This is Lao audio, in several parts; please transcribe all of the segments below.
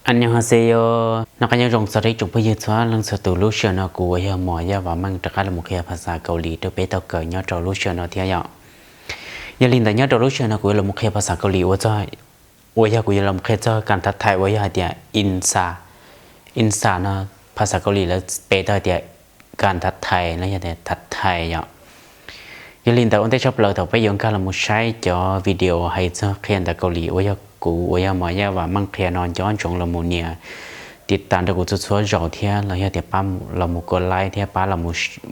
안녕하세요. Nho ka nyo zhong sa ri chung pu yeu chua lang sa tu lu shia no ku wa ya mo ya wa mang ta ka la mu khia pha sa Kauli to pe tao keu nyo to lu shia no thia yo. Ya lin da nyo to lu shia no ku la mu khia pha sa Kauli wa cha wa ya ku ya la mu khia cha kan that thai wa ya tia in sa. In sa no pha sa Kauli la pe ta tia kan that thai la ya tia that thai yo. ຢ່າລືມແຕ່ໂອນເຕຊອບເລີຍເຖົາໄປຢອງກາລະໝູໃຊ້ຈໍວິດີໂອໃຫ້ເຈົ້າຂຽນແຕ່ເກົາຫຼີ ໂອຍາກູ ໂອຍາໝອຍາວ່າມັງເຂຍນອນຈອນຊົງລະໝູເນຍ ຕິດຕາມຕະກູຊົວໆເຈົ້າທຽລະເຮຍເຕປ້າລະໝູກົດໄລທຽປ້າລະໝູ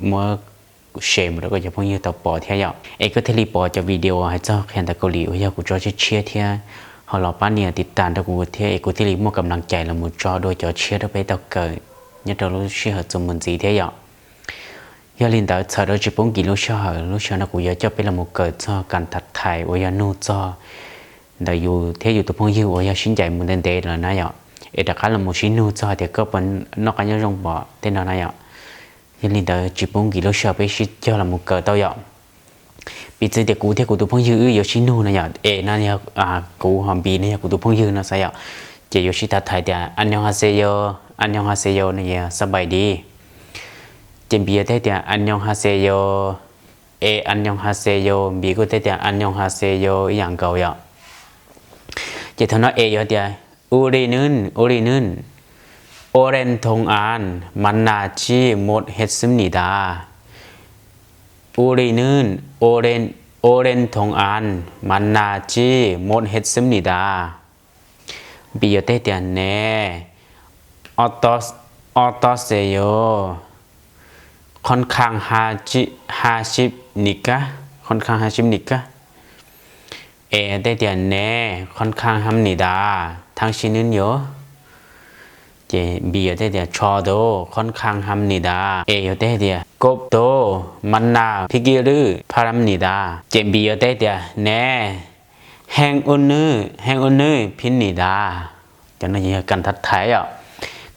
ເມືອເຊໝູແລ້ວກໍຈະພວກຍືດຕໍ່ປໍທຽເຈົ້າ ເອກກໍເທລີປໍຈະວິດີໂອໃຫ້ເຈົ້າຂຽນແຕ່ເກົາຫຼີ ໂອຍາກູຈອເຊຍທຽເຮົາລໍປ້າເນຍຕິດຕາມຕະກູທຽ ເອກກໍເທລີໝວກກຳລັງໃຈລະໝູຈອໂດຍຈອເຊຍເດີໄປຕໍ່ເກີຍຍາໂຕລູຊີເຮີຈຸມມຸນຈີທຽເຈົ້າ. ຍາລິນເດີເທີໂດຈິປຸງກີລູຊາເຮີ ລູຊານະກູຢາຈອເປລະໝູເກີດຊໍການທັດທາຍ ໂອຍານູຈໍ ເດີຢູ່ເທຢູ່ຕຸພງຢືໂອຍາຊິນໃຈມູເດນເດລະນະຍອ ເອຕະຄາລະໝູຊິນູຈໍເທກໍເປັນນອກກະຍອງຢອງບໍເຕນອນະຍອ ຍາລິນເດີຈິປຸງກີລູຊາເປຊິຈອລະໝູເກີດເຕົ້າຍອ ປີຊືເຕກູເທກູຕຸພງຢືອືໂຍຊິນູນະຍອ ເອນະຍອ ອາ ກູຫອມບີນະຍອ ກູຕຸພງຢືນະຊະຍອ ເຈໂຍຊິທັດທາຍເຕ ອັນຍອງຮາເຊໂຍ ອັນຍອງຮາເຊໂຍນະຍອ ສະບາຍດີ. ເຈນບີເຕເຕ ອັນຍອງຮາເຊໂຍ ເອ ອັນຍອງຮາເຊໂຍ ບີກູເຕເຕ ອັນຍອງຮາເຊໂຍ ອີ່ຫຍັງເກົ່າເຍາະ ເຈທະນອເອໂຍເຕ ອູລິນຶນ ອູລິນຶນ ໂອເຣນທົງອານ ມັນນາຈີໝົດເຮັດຊຶມນິດາ ອູລິນຶນ ໂອເຣນ ໂອເຣນທົງອານ ມັນນາຈີໝົດເຮັດຊຶມນິດາ. ບີໂຍເຕເຕຍແນ ອອໂຕ ອອໂຕເຊໂຍ ຄ່ອນຂ້າງຫ້າສິບ ຫ້າສິບນິກະ ຄ່ອນຂ້າງຫ້າສິບນິກະ ເອເຕເຕຍແນ ຄ່ອນຂ້າງຫ້າມນິດາ ທັງຊິນຶນໂຍ ເຈນບີໂຍເຕເຕຍຊໍໂດ ຄ່ອນຂ້າງຫ້າມນິດາ ເອໂຍເຕເຕຍກົບໂຕ ມັນນາພິກິລືພາລຳນິດາ ເຈນບີໂຍເຕເຕຍແນ ແຮງອຸນນື ແຮງອຸນນືພິນນິດາ ຈັ່ງນັ້ນການທັດທາຍເຈົ້າ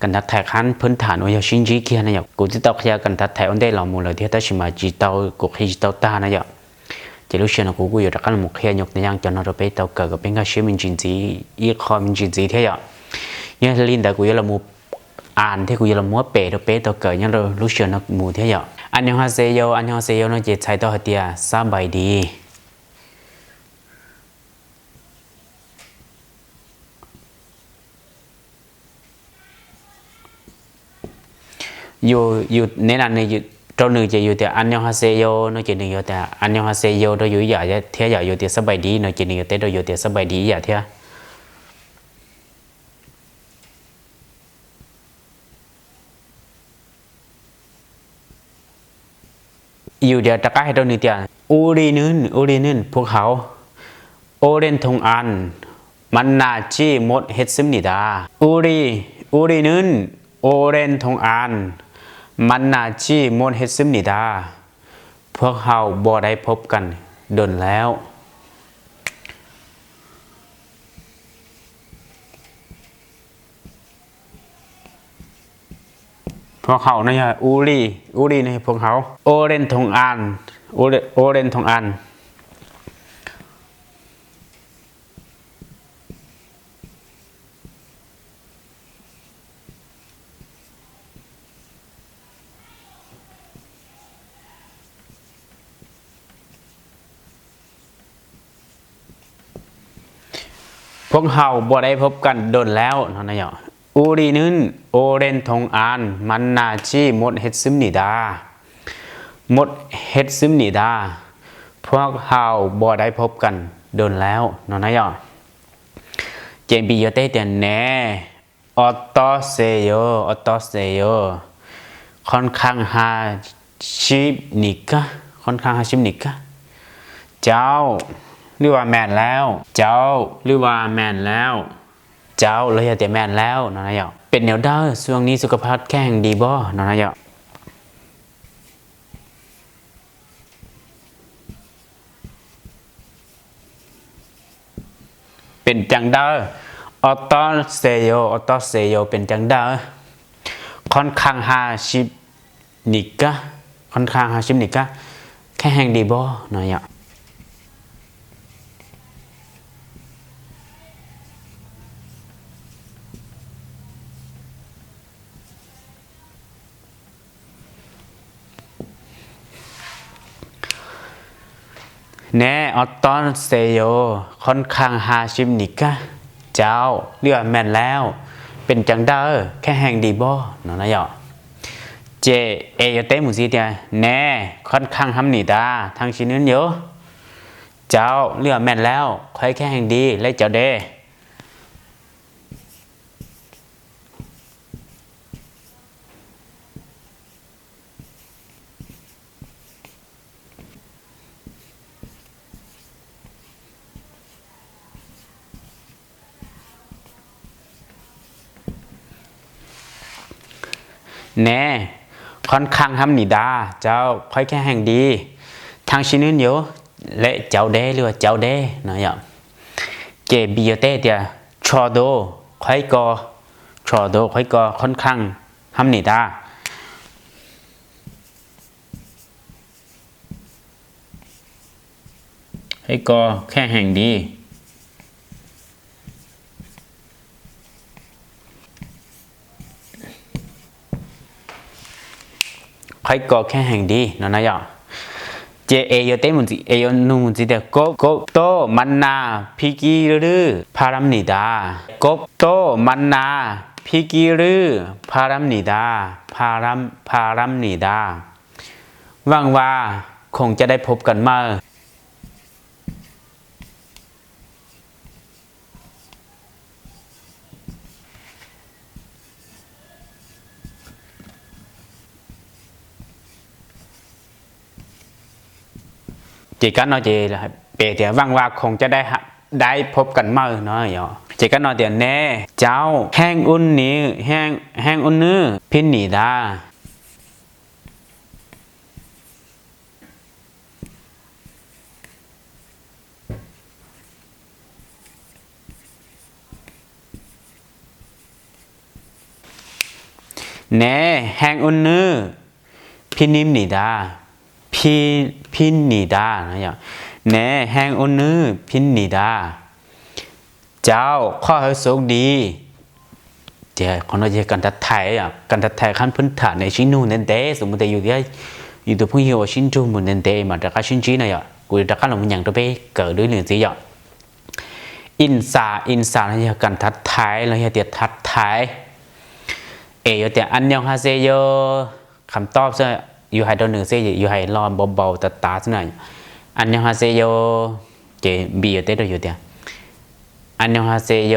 ການທັດທາຍຂັ້ນພື້ນຖານໂອຍາຊິນຈີເຄຍນະຍອ ກູຕິດຕໍ່ຂະຍາຍການທັດທາຍໂອນເດລອມູເລີທຽຕາຊິມາຈີເຕົາກູເຄຈີເຕົາຕານະຍອ ເຈລູເຊຍນະກູກູໂຍຕະກັນໝູເຄຍຍົກຕົວຢ່າງຈອນອໂຕເປເຕົາເກີກເປັນກາຊິມິນຈິນຈີ ອີຄໍມິນຈິນຈີທຽຍອ ຍາລິນດາກູຍາລະໝູອ່ານທຽກູຍາລະໝູເປໂຕເປເຕົາເກີຍາລະລູເຊຍນະໝູທຽຍອ ອັນຍອງຮາເຊໂຍ ອັນຍອງຮາເຊໂຍນະເຈໄຊຕໍ່ເຕຍ ສະບາຍດີ. ຢູ່ ຢູ່ໃນນັ້ນນີ້ ຢູ່ ໂຕໜຶ່ງຈະຢູ່ແຕ່ອັນຍອງຮາເຊໂຍເນາະ ເຈໜຶ່ງຢູ່ແຕ່ອັນຍອງຮາເຊໂຍ ໂຕຢູ່ຢາເທຍຢາຢູ່ແຕ່ສະບາຍດີເນາະ ເຈໜຶ່ງຢູ່ແຕ່ໂຕຢູ່ແຕ່ສະບາຍດີຢາເທຍ ຢູ່ດຽວຕະກາໃຫ້ໂຕໜຶ່ງເຕຍ ອູລິນຶນ ອູລິນຶນ ພວກເຮົາ ໂອເຣນທົງອານ ມັນນາຈີໝົດເຮັດຊຶມນິດາ ອູລິ ອູລິນຶນ ໂອເຣນທົງອານ ມັນນາຈີໝົດເຮັດຊຶມນິດາ ພວກເຮົາບໍ່ໄດ້ພົບກັນດົນແລ້ວ. ພວກເຮົານະ ອູລີ ອູລີນະ ພວກເຮົາ ໂອເຣນທົງອານ ໂອເຣນ ໂອເຣນທົງອານ ພວກເຮົາບໍ່ໄດ້ພົບກັນດົນແລ້ວເນາະ ນາຍອກ. 우리는 오랜 동안 만나지 못했습니다. 못했습니다. ພວກເຮົາບໍ່ໄດ້ພົບກັນດົນແລ້ວເນາະ ນາຍອກ. 젠비어때때네 어떠세요? 어떠세요? ຄ່ອນຂ້າງຫ້າສິບນິກະ ຄ່ອນຂ້າງຫ້າສິບນິກະ ເຈົ້າ ຫຼືວ່າແມ່ນແລ້ວ ເຈົ້າ ຫຼືວ່າແມ່ນແລ້ວ ເຈົ້າ ຫຼືວ່າແມ່ນແລ້ວ ເນາະ ນາຍອກ. ເປັນແນວໃດ ຊ່ວງນີ້ສຸຂະພາບແຂງດີບໍ່ ເນາະ ນາຍອກ. เป็นจังใด๋ 어떠세요? 어떠세요? เป็นจังใด๋ ค่อนข้างห้าสิบนิกะ ค่อนข้างห้าสิบนิกะ แข็งแรงดีบ่ เนาะ เนาะ. 네, 어떠세요? ຂ້ອນຂ້າງຫ້າສິບນີ້ກະ ເຈົ້າ ເລືອກແມ່ນແລ້ວ ເປັນຈັ່ງໃດ ແຂງແຮງດີບໍ່ ເນາະນາຍອະ. ເຈ ເອໂຍເຕະໝູ່ຊີເຕຍ 네, 건강합니다. 당신은요? ເຈົ້າ ເລືອກແມ່ນແລ້ວ ຂ້ອຍແຂງແຮງດີ ແລະເຈົ້າເດ? 네, 건강합니다. ເຈົ້າ ຂ້ອຍແຂງແຮງດີ. 당신은요? ແລະເຈົ້າເດ ຫຼືວ່າເຈົ້າເດ ເນາະ. ເຈ ບີໂອເຕະເຕຍ 저도, ຂ້ອຍກໍ 저도, ຂ້ອຍກໍ 건강합니다. ຂ້ອຍກໍແຂງແຮງດີ. ຂ້ອຍກໍແຂງແຮງດີ ເນາະນາຍອະ. 제, 에, 요 때문지, 에, 요 누군지, 네, 꼭, 꼭 또 만나기를 바랍니다. 꼭 또 만나기를 바랍니다. 바람, 바랍니다. ຫວັງວ່າຄົງຈະໄດ້ພົບກັນໃໝ່. ເຈກັນເນາະ ເຈ ແປເຕຍ ຫວັງວ່າຄົງຈະໄດ້ ໄດ້ພົບກັນໃໝ່ເນາະ. ເຈກັນເນາະເຕຍ 네, 저 행운, 행운, 행운을 빕니다. 네, 행운을 빕니다. 비, 빕니다. 네, 행운을 빕니다. ເຈົ້າ ຂໍໃຫ້ໂຊກດີ. ເຈົ້າ ເຂົາເຈົ້າເຮັດການທັກທາຍອະ ການທັກທາຍຂັ້ນພື້ນຖານໃນຊິນະເນເຕ ສົມມຸດວ່າຢູ່ທີ່ ຢູ່ຕົວເພິ່ນຢູ່ວ່າຊິນະເນເຕ ມາຕະກາຊິນຈິນະຍະ ກູຕະກາລະມັນຍັງຕົວເປເກີດດ້ວຍເນຊິຍະ. 인사, 인사 ນະຍະ ການທັກທາຍ ລະຍະ ເຕຍ ທັກທາຍ. ເອ ຍະ ເຕຍ 안녕하세요. ຄຳຕອບເຊິ່ງຢູ່ໃຫ້ໂຕໜຶ່ງເຊິ່ງຢູ່ໃຫ້ລອມເບົາໆຕາໆເຊິ່ງ 안녕하세요. ເຈ ບີໂອເຕະໂຕຢູ່ເຕຍ 안녕하세요.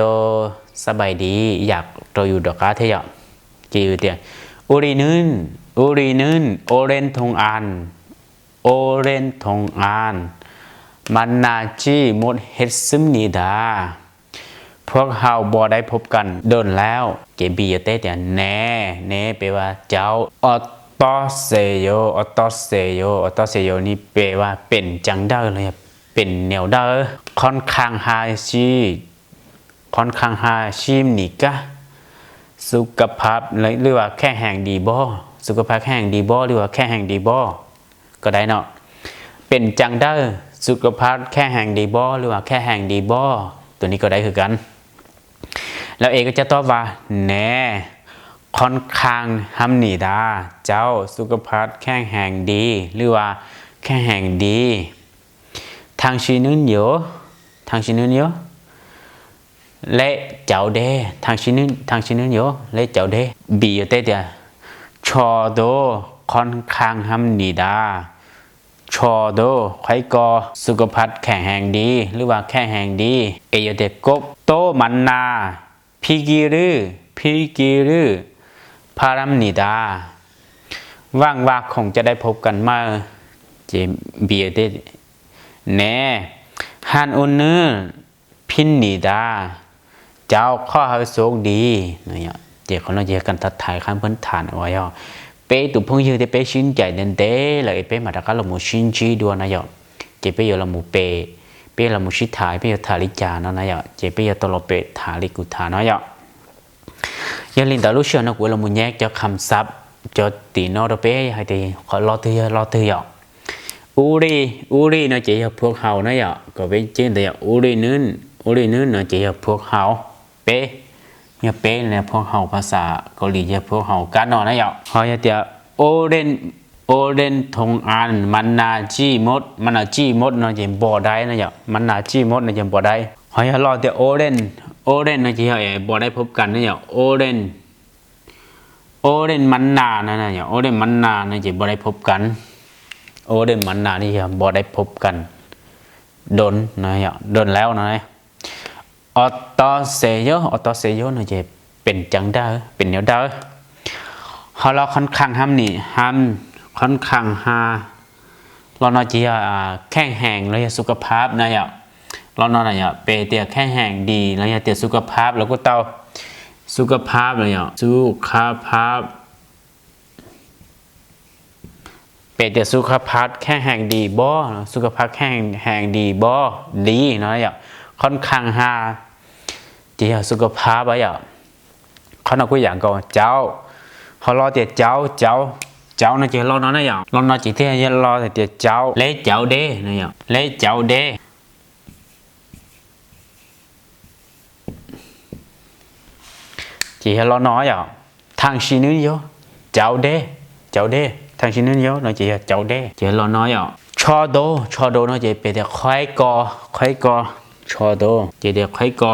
ສະບາຍດີ ຢາກໂຕຢູ່ດອກກາເທຍ. ເຈ ຢູ່ເຕຍ 우리는, 우리는 오랜 동안, 오랜 동안 만나지 못했습니다. ພວກເຮົາບໍ່ໄດ້ພົບກັນດົນແລ້ວ. ເຈ ບີໂອເຕະເຕຍ 네, 네 ແປວ່າເຈົ້າ. 어떠세요? 어떠세요? 어떠세요? ນີ້ແປວ່າເປັນຈັ່ງໃດ ຫຼື ເປັນແນວໃດ. 건강하시, 건강하십니까? ສຸຂະພາບ ຫຼືວ່າແຂງແຮງດີບໍ່? ສຸຂະພາບແຂງແຮງດີບໍ່ ຫຼືວ່າແຂງແຮງດີບໍ່? ກໍໄດ້ເນາະ. ເປັນຈັ່ງໃດ? ສຸຂະພາບແຂງແຮງດີບໍ່ ຫຼືວ່າແຂງແຮງດີບໍ່? ໂຕນີ້ກໍໄດ້ຄືກັນ. ແລ້ວເອກໍຈະຕອບວ່າ 네, 건강합니다. ເຈົ້າ ສຸຂະພາບແຂງແຮງດີ ຫຼືວ່າແຂງແຮງດີ. 당신은요? 당신은요? ແລະເຈົ້າເດ? 당신은, 당신은요? ແລະເຈົ້າເດ? ບີໂອເຕະເຕຍ 저도 건강합니다. 저도 ຂ້ອຍກໍສຸຂະພາບແຂງແຮງດີ ຫຼືວ່າແຂງແຮງດີ. ເອໂຍເຕະ 꼭 또 만나기를, 기를 바랍니다. ຫວັງວ່າຄົງຈະໄດ້ພົບກັນໃໝ່. ເຈ ບີໂອເຕະ 네, 행운을 빕니다. ເຈົ້າ ຂໍໃຫ້ໂຊກດີ ນະຍະ. ເຈ ເຂົາເຈົ້າເຮັດການທັກທາຍຂັ້ນພື້ນຖານເອົາໄວ້ເນາະ. ເປຕູເພິ່ນຢູ່ເຕ ເປຊິນໃຈເດັ່ນເດ ແລ້ວເອເປມາຕະການລະໝູຊິນຈີດວນນະຍະ. ເຈ ເປຢູ່ລະໝູເປ ເປລະໝູຊິທາ ເປຢູ່ທາລິຈາເນາະນະຍະ. ເຈ ເປຢູ່ຕະຫຼອດເປທາລິກຸທາເນາະຍະ. ຍາລິນຕາລູເຊຍເນາະ ກູລະໝູແຍກຈາກຄຳສັບ ຈອດຕີເນາະ ເປັນໃຫ້ໄດ້ ຂໍລໍເທື່ອ ລໍເທື່ອ. 우리, 우리 ເນາະ ເຈຍາພວກເຮົາເນາະຍະ ກໍເປັນເຊັ່ນດຽວ 우리는, 우리는 ເນາະ ເຈຍາພວກເຮົາ ເປ ຍາເປ ແລະ ພວກເຮົາ ພາສາເກົາຫຼີ ເຈຍາພວກເຮົາກັນເນາະນະຍະ. ເຮົາຍາເຕຍ 오랜, 오랜 동안 만나지 못, 만나지 못 ເນາະ ຈະບໍ່ໄດ້ນະເຈົ້າ. 만나지 못 ນະ ຈະບໍ່ໄດ້. ເຮົາຢາກລໍແຕ່ 오랜, 오랜 ນະ ຈະບໍ່ໄດ້ພົບກັນນະເຈົ້າ. 오랜, 오랜 만나 ນະ 오랜 만나 ນະ ຈະບໍ່ໄດ້ພົບກັນ. 오랜 만나 ນີ້ຈະບໍ່ໄດ້ພົບກັນ ດົນນະເຈົ້າ ດົນແລ້ວນະ. 어떠세요? 어떠세요? ນະ ຈະເປັນຈັ່ງໃດ ເປັນແນວໃດ. ເຮົາລາວຂ້ອນຂ້າງຫ້າມນີ້ ຫ້າມ ຂ້ອນຂ້າງຫ້າ ລາວນະ ຈະ ອາ ແຂງແຮງ ລາວຈະສຸຂະພາບນະເຈົ້າ. ລາວນະ ນະ ຈະເປັນແຕ່ແຂງແຮງດີ ລາວຈະແຕ່ສຸຂະພາບ ລາວກໍເຕົາ ສຸຂະພາບນະເຈົ້າ ສຸຂະພາບ ເປັນແຕ່ສຸຂະພາບແຂງແຮງດີບໍ່? ສຸຂະພາບແຂງແຮງດີບໍ່? ດີເນາະເຈົ້າ. ຂ້ອນຂ້າງຫ້າ ຈະເຈົ້າ ສຸຂະພາບວ່າເຈົ້າ. ຂ້ອນເອົາຕົວຢ່າງກໍ ເຈົ້າ ເຮົາລໍແຕ່ເຈົ້າ ເຈົ້າ ເຈົ້ານະ ຈະລໍນອນນະເຈົ້າ. ລໍນອນ ຈະແຕ່ລໍແຕ່ເຈົ້າ ແລະ ເຈົ້າເດ້ນະເຈົ້າ ແລະ ເຈົ້າເດ້. ຈະລໍນອນເຈົ້າ. 당신은요? ເຈົ້າເດ້ ເຈົ້າເດ້. 당신은요? ເນາະ ຈະເຈົ້າເດ້ ຈະລໍນອນເຈົ້າ. 저도, 저도 ເນາະ ຈະເປັນແຕ່ຂ້ອຍກໍ ຂ້ອຍກໍ. 저도 ຈະແຕ່ຂ້ອຍກໍ.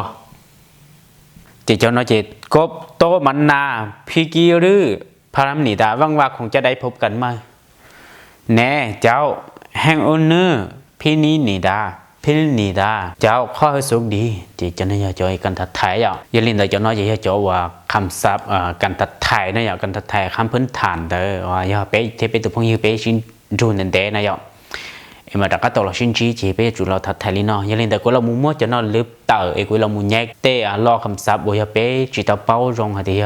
ຈະເຈົ້າເນາະ ຈະ 곧 또 만나 뵙기를 바랍니다. ຫວັງວ່າຄົງຈະໄດ້ພົບກັນໃໝ່. 네, 저 행운을 ܒ립니다. ܒ립니다. ເຈົ້າ ຂໍໃຫ້ໂຊກດີ. ຈະເຈົ້າເນາະ ຈະເຈົ້າການທັກທາຍເຈົ້າ. ຢ່າລືມເດີ ເຈົ້າເນາະ ຈະເຈົ້າວ່າຄຳສັບ ເອີ ການທັກທາຍນະເຈົ້າ ການທັກທາຍຂັ້ນພື້ນຖານເດີ ວ່າຢ່າໄປເຮັດເປັນຕົວພົງ ຢ່າໄປຊິນດູນແດນະເຈົ້າ. ເອມາຕະກະໂຕລາຊິນຈີ ຈະໄປຈູລາວທັກທາຍລີເນາະ. ຢ່າລືມເດີ ກວນລາວໝູ່ມົດ ເຈົ້າເນາະ ລືມເຕີ ເອ ກວນລາວໝູ່ແຍກ ແຕ່ ອາ ລໍຄຳສັບ ບໍ່ຢ່າໄປຈິຕາເປົາ ຈອງຫາທີ່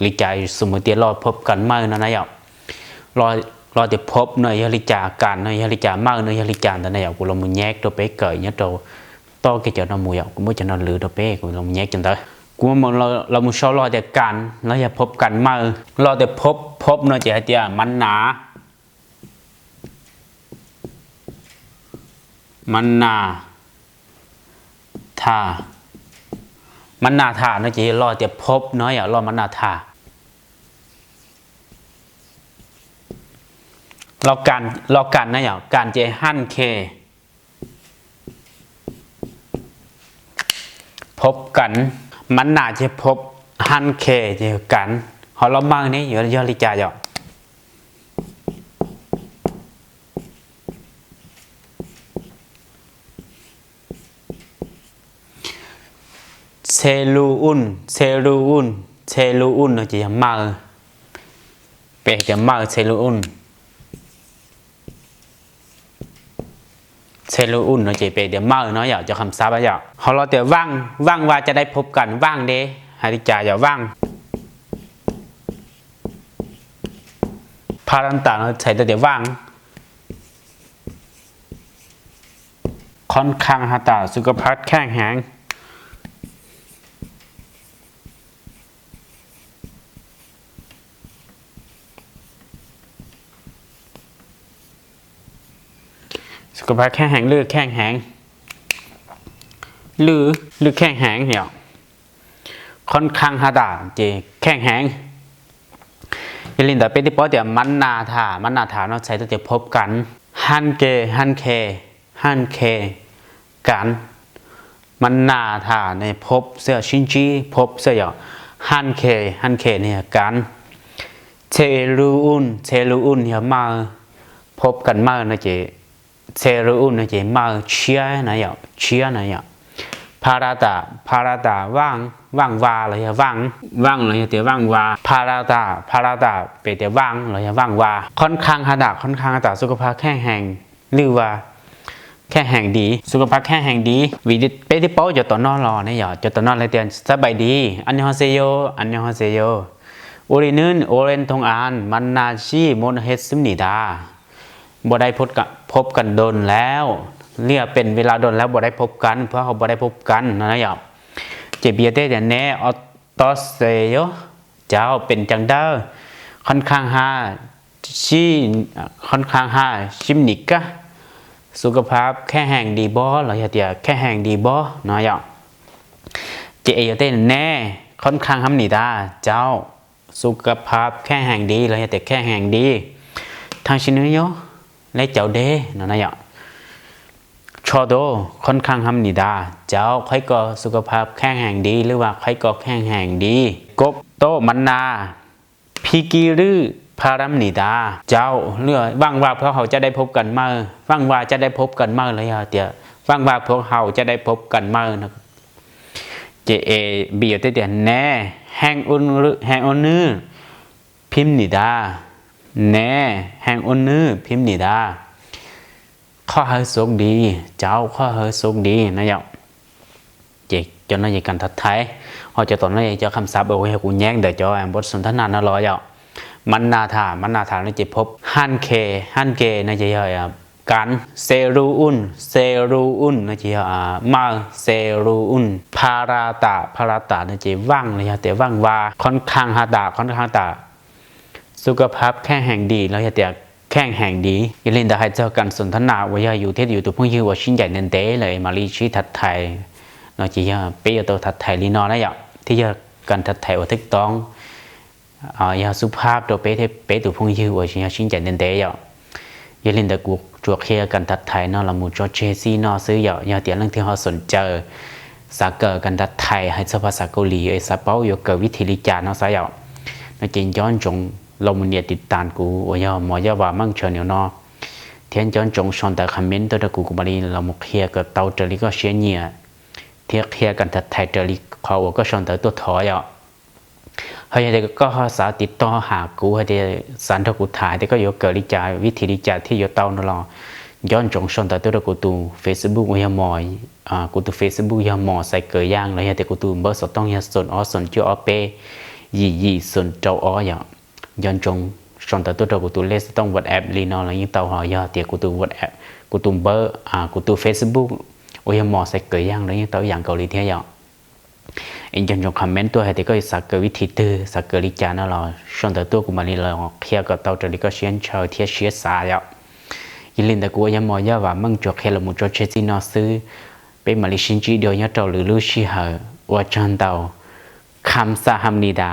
ຫຼື ຈາ ສົມມຸດ ເຈົ້າ ລໍພົບກັນໃໝ່ນະເຈົ້າ. ລໍ ລໍແຕ່ພົບເນາະ ຢ່າລິຈາກັນເນາະ ຢ່າລິຈາເມົາເນາະ ຢ່າລິຈານະເຈົ້າ. ກວນລາວໝູ່ແຍກໂຕເປເກີຍເນາະ ໂຕ ໂຕເກເຈົ້າເນາະໝູ່ເຈົ້າ ກວນໝູ່ເຈົ້າເນາະ ຫຼືໂຕເປ ກວນລາວໝູ່ແຍກຈັ່ງໃດ. ກວນໝູ່ລາວ ລາວໝູ່ຊອກລໍແຕ່ກັນ ລາວຢ່າພົບກັນໃໝ່ ລໍແຕ່ພົບ ພົບເນາະ ຈະໃຫ້ເຕີມ 만나 만나 다 만나 다ເນາະ ຈະລໍແຕ່ພົບເນາະ ຢ່າລໍ 만나 다. ລໍກັນ ລໍກັນນະເຈົ້າ ກັນ ຈະຫັນເຄ ພົບກັນ. 만나 ຈະພົບ ຫັນເຄ ຈະກັນ. ເຮົາລໍເມົານີ້ ເຈົ້າ ເຈົ້າລິຈາເຈົ້າ. 새路운, 새路운, 새路운 ເນາະ ຈະເມົາ ເປັນແຕ່ເມົາ 새路운. 새路운 ເນາະ ຈະເປັນແຕ່ເມົາເນາະ ເຈົ້າ ເຈົ້າຄຳສັບເຈົ້າ. ເຮົາລໍແຕ່ຫວັງ ຫວັງວ່າຈະໄດ້ພົບກັນ ຫວັງເດ້ ໃຫ້ລິຈາ ເຈົ້າ ຫວັງ. 바란다 ເນາະ ໃຊ້ແຕ່ຫວັງ. ຂ້ອນຂ້າງຫາຕາ ສຸຂະພາບແຂງແຮງ. ສຸຂະພາບແຂງແຮງ ຫຼື ແຂງແຮງ ຫຼື ຫຼື ແຂງແຮງເນາະ. ຂ້ອນຂ້າງຫາຕາ ຈະແຂງແຮງ. ຢ່າລືມເດີ ເປັນທີ່ເວົ້າແຕ່ 만나 다 만나 다 ເນາະ ໃຊ້ແຕ່ພົບກັນ. 한계 한계 한계 ກັນ. 만나 다 ນີ້ພົບເຊື່ອ 신지 ພົບເຊື່ອ 한계 한계 ນີ້ກັນ. 새路운 새路운 ເຮົາມາພົບກັນໃໝ່ນະ ຈະ 새路운 ນະ ຈະມາເຊຍນະ ເຊຍນະ. 바라다 바라다 ຫວັງ ຫວັງວ່າ ຫຼື ຫວັງ ຫວັງ ຫຼື ແຕ່ຫວັງວ່າ. 바라다 바라다 ເປັນແຕ່ຫວັງ ຫຼື ຫວັງວ່າ. ຂ້ອນຂ້າງຫາຕາ ຂ້ອນຂ້າງຫາຕາ ສຸຂະພາບແຂງແຮງ ຫຼືວ່າແຂງແຮງດີ ສຸຂະພາບແຂງແຮງດີ. ເປັນທີ່ເວົ້າ ເຈົ້າ ໂຕນອນລໍນີ້ ເຈົ້າ ໂຕນອນ ແລະ ແຕ່ສະບາຍດີ. 안녕하세요 안녕하세요. 우리는 오랜 동안 만나지 못했습니다. ບໍ່ໄດ້ພົບກັນ ພົບກັນດົນແລ້ວ ເຫຼືອເປັນເວລາດົນແລ້ວ ບໍ່ໄດ້ພົບກັນ ພວກເຮົາບໍ່ໄດ້ພົບກັນນະ ເຈົ້າ. 제 ܒܝܐ ܕܝ 네 어떠세요? ເຈົ້າເປັນຈັ່ງໃດ? ຂ້ອນຂ້າງຫາ 시, 아, ຂ້ອນຂ້າງຫາ 심니까? ສຸຂະພາບແຂງແຮງດີບໍ່? ຫຼື ເຮັດແຂງແຮງດີບໍ່ເນາະ ເຈົ້າ. 제 ܐܝܐ ܕܝ 네, ຂ້ອນຂ້າງຫ້ຳນິດາ ເຈົ້າ ສຸຂະພາບແຂງແຮງດີ ຫຼື ເຮັດແຂງແຮງດີ. 다 당신은요? ແລະເຈົ້າເດ ເນາະ ນະເຈົ້າ. 저도 건강합니다. ເຈົ້າ, ຂ້ອຍກໍສຸຂະພາບແຂງແຮງດີ ຫຼືວ່າຂ້ອຍກໍແຂງແຮງດີ. 꼭 또 만나기를 바랍니다. ເຈົ້າ, ຫຼືວ່າຫວັງວ່າພວກເຮົາຈະໄດ້ພົບກັນໃໝ່, ຫວັງວ່າຈະໄດ້ພົບກັນໃໝ່ເລີຍເດ. ຫວັງວ່າພວກເຮົາຈະໄດ້ພົບກັນໃໝ່. 제, 에, 비, 요, 때, 때, 네, 행운, 행운을 ܒ립니다. 네, 행운을 ܒ립니다. ຂໍໃຫ້ໂຊກດີ ເຈົ້າ, ຂໍໃຫ້ໂຊກດີ ນະເຈົ້າ. ເຈົ້າ ເຈົ້າ ນະ ການທັກທາຍ ເຮົາຈະ ຕອນນີ້ ເຈົ້າ ຄຳສັບ ເອີ ໃຫ້ກູແຍກເດີ ເຈົ້າ. ບົດສົນທະນານະ ລໍ ເຈົ້າ. 만나다, 만나다 ນະ ຈະພົບ. 함께, 함께 ນະ ຈະ ການ. 새로운, 새로운 ນະ ຈະ ອາ ໃໝ່. 새로운. 바라다, 바라다 ນະ ຈະ ຫວັງ ແລ້ວ ແຕ່ ຫວັງວ່າ. 건강하다, 건강하다 ສຸຂະພາບແຂງແຮງດີ ແລ້ວ ແຕ່ ແຂງແຮງດີ. ຍາລິນດາ ໃຫ້ເຈົ້າ ການສົນທະນາ ວ່າ ຢາກ ຢູ່ ເທດ ຢູ່ ຕຸ ເພິ່ງ ຍື ວ່າ ຊິນໃຫຍ່ ແນນ ເຕ ເລີຍ ມາລີ ຊິ ທັກທາຍ ເນາະ ຈະ ເປີ ໂຕ ທັກທາຍ ລີ ເນາະ ນະ ເຈົ້າ. ທີ່ ຢາກ ການທັກທາຍ ວ່າ ຖືກຕ້ອງ ອາ ຢາກ ສຸພາບ ໂຕ ເປ ເທ ເປ ຕຸ ເພິ່ງ ຍື ວ່າ ຊິນໃຫຍ່ ແນນ ເຕ ເຈົ້າ. ຍາລິນດາ ກູ ຈວກ ເຄຍ ການທັກທາຍ ເນາະ ລະ ໝູ່ ຈອ ເຈ ຊີ ເນາະ ຊື່ ເຈົ້າ. ຍາ ຕຽ ເລື່ອງ ທີ່ ເຮົາ ສົນໃຈ ສາເກີ ການທັກທາຍ ໃຫ້ ເຈົ້າ ພາສາ ເກົາຫຼີ ເອີ ສາເປົາ ຢາ ເກີ ວິທີ ລິຈາ ເນາະ ຊາ ເຈົ້າ. ນະ ເຈນ ຍ້ອນ ຈົງ ລອງ ມາ ເນຍ ຕິດຕາມ ກູ ໂອ ຍາ ໝໍ ຢາ ວ່າ ມັງ ເຈີນ ເນາະ. ທຽນ ຍ້ອນ ຈົງ ຊອນ ຕາ ຄອມເມັນ ໂຕ ຕະ ກູ ກູ ມາ ລີ ລະ ໝູ່ ເຄຍ ເກີ ເຕົາ ເຕີ ລີ ກໍ ເຊຍ ເນຍ ທຽ ເຄຍ ການ ທັກທາຍ ເຕີ ລີ ຂໍ ໂອ ກໍ ຊອນ ເຕີ ໂຕ ຖອ ເຈົ້າ. ເຮົາ ຢາກ ໄດ້ ກໍ ຂໍ ສາ ຕິດຕໍ່ ຫາ ກູ ໃຫ້ ໄດ້ ສານ ໂທ ກູ ຖາຍ ແຕ່ ກໍ ຢາ ເກີ ລິຈາ ວິທີ ລິຈາ ທີ່ ຢາ ເຕົາ ເນາະ ລະ ຍ້ອນ ຈົງ ຊອນ ເຕີ ໂຕ ຕະ ກູ ຕູ ເຟສບຸກ ໂອ ຍາ ໝໍ ອາ ກູ ຕູ ເຟສບຸກ ຢາ ໝໍ ໃສ່ ເກີ ຢ່າງ ລະ ຢາ ແຕ່ ກູ ຕູ ເບີ ສອງ ຕ້ອງ ຢາ ສົນ ອ ສົນ ເຈີ ອ ເປ ຢີ ຢີ ສົນ ເຈົ້າ ອ ຢາ ຍ້ອນ ຈົງ ຊອນ ເຕີ ໂຕ ຕະ ກູ ຕູ ເລສ ຕ້ອງ ວັດແອັບ ລີ ເນາະ ລະ ຍິງ ເຕົາ ຫອ ຢາ ແຕ່ ກູ ຕູ ວັດແອັບ ກູ ຕູ ເບີ ອາ ກູ ຕູ ເຟສບຸກ ໂອ ຍາ ໝໍ ໃສ່ ເກີ ຢ່າງ ລະ ຍິງ ເຕົາ ຢ່າງ ເກົາຫຼີ ທຽ ເຈົ້າ. ເອັນ ຈອນ ຈົງ ຄອມເມັນ ຕົວ ໃຫ້ ແຕ່ ກໍ ສາເກີ ວິທີ ຕື່ ສາເກີ ລິຈາ ເນາະ ລະ ຊອນ ເຕີ ຕົວ ກູ ມາ ລີ ລະ ເຄຍ ກໍ ເຕົາ ເຕີ ລີ ກໍ ຊຽນ ເຊີ ທຽ ຊຽ ສາ ເຈົ້າ. ຍາ ລິນ ຕະ ກູ ໂອ ຍາ ໝໍ ຢາ ວ່າ ມັງ ຈວກ ເຄຍ ລະ ໝູ່ ຈອ ເຈ ຊີ ເນາະ ຊື່ ເປ ມາ ລີ ຊິນ ຈີ ດຽວ ຍາ ເຕົາ ຫຼື ລູ ຊິ ເຮີ ອວ ຈານ ເຕົາ ຄຳ ສາ ຫຳ ນີ ດາ